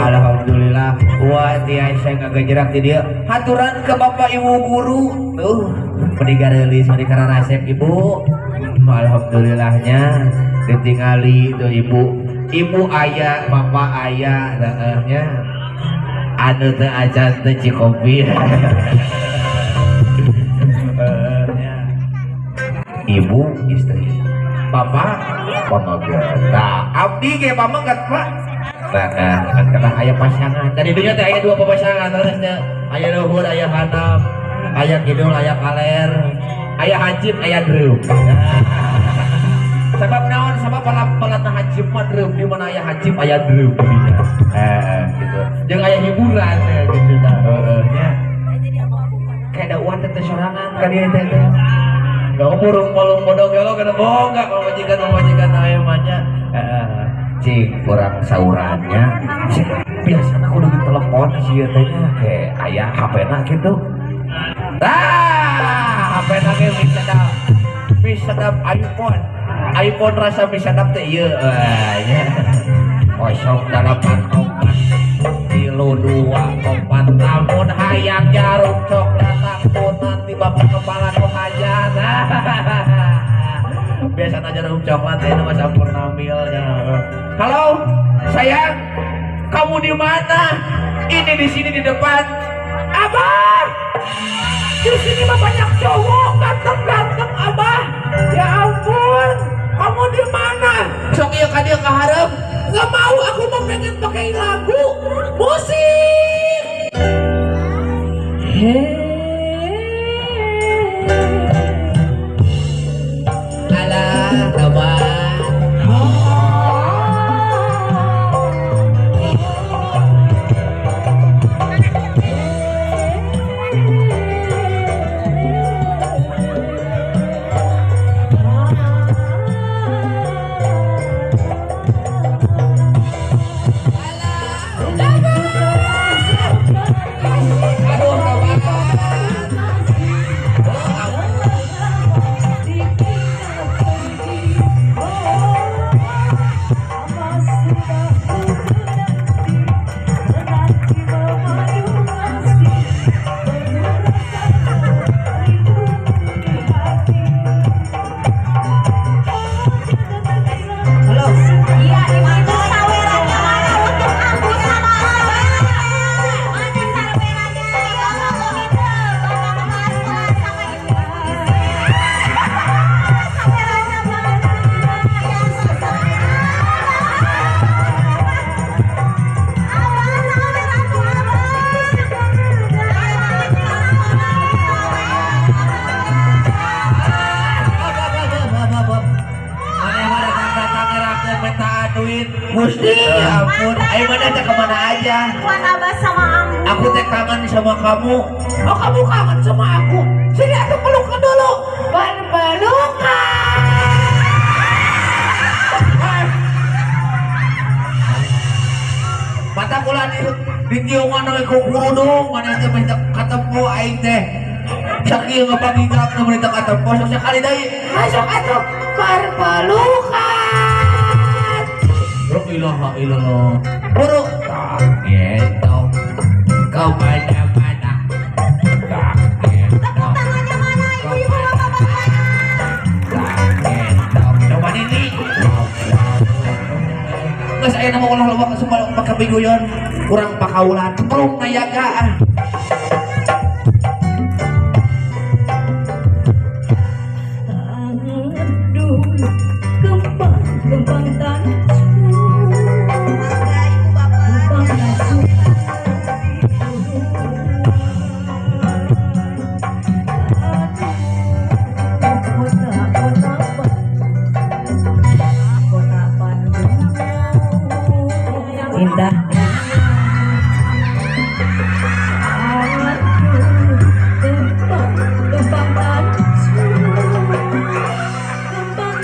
Alhamdulillah wah tiasa ngagejerak di dia haturan ke bapak ibu guru tuh meni gareulis meni kararasep ibu alhamdulillahnya ditingali tuh ibu ibu ayah bapak ayah nya anu teu acan teh cikopi ibu istri bapak pameget nah abdi ge pameget pak. Nah, kan kata aya pasangan. Tadi dunya teh aya dua pasangan terus teh. Aya luhur, aya handap, aya kidul, aya kaler, aya hancip, aya dreup. Sabab naon? Sabab pelatna hancip mah dreup, di mana aya hancip aya dreup dinya. Gitu. Jeung aya hiburan gitu tah. Heeh nya. Kayak da uang teh sorangan ka dieu teh. Gak burung malung bodoh gelo kana boga pamajikan aya mah nya. Heeh. Cing kurang saurannya biasanya aku udah telepon sih teh nya kayak ayah HP-na gitu. Ah, HP-na ge bisa dap iPhone. iPhone rasa bisa dap teh ieu. Nya. 084 3 2 4 lamun hayang jarum coklat takut nanti bapak kepala nu hajat. Biasanya jarum coklat teh nama sampurna milnya. Halo, sayang, kamu di mana? Ini di sini di depan. Abah, di sini mah banyak cowok ganteng-ganteng abah. Ya ampun, kamu di mana? Sok ieu ka dieu ka hareup. Nggak mau, aku mau pengen pakai lagu musik. Alah, abah. Ih, ya ampun. Ayo mana teh kemana aja? Buat abah sama ambu. Aku teh kangen sama kamu. Oh, kamu kangen sama aku. Sini aku pelukan dulu. Berpelukan. Mata kula di tiungan we ku kerudung mana teh minta ketemu aing teh. Sakieu ngapangigap nu minta ketemu sok sekali deui. Masuk atuh berpelukan. La ilaha illallah. Buruk tak gitu. Kau mana-mana. Tak gitu. Tepuk tangannya mana ibu-ibu bapak-bapak? Tak gitu. Coba ini. Geus aya nama ulah loba sumpah make biguyon kurang pakaulan cemplung nayaga ah. Aduh, kembang kembang tancu, Mangga ibu bapak. kembang tancu. Kota kota kota Bandung indah. Aduh, kembang kembang tancu, kembang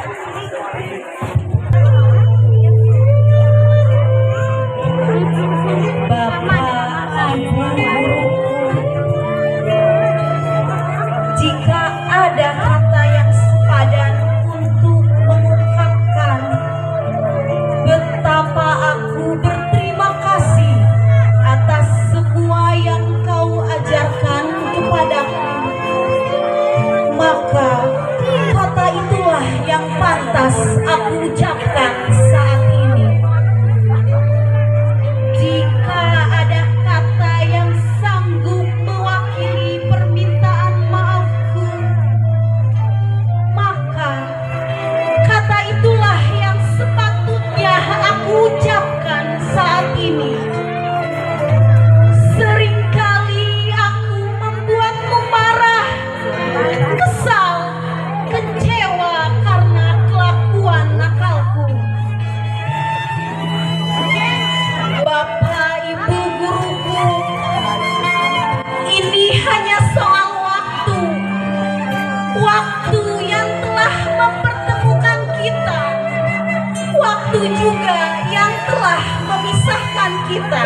Bapak, Ibu, jika ada kata yang sepadan untuk mengungkapkan betapa aku berterima kasih atas semua yang kau ajarkan kepadaku, maka kata itulah yang pantas aku ucapkan saat ini. Jika ada kata yang sanggup mewakili permintaan maafku, maka kata itulah yang sepatutnya aku ucapkan saat ini. Seringkali aku membuatmu marah, kesal, kecewa karena kelakuan nakalku. Bapak, Ibu, guruku, ini hanya soal waktu. Waktu yang telah mempertemukan kita. Waktu juga yang telah memisahkan kita.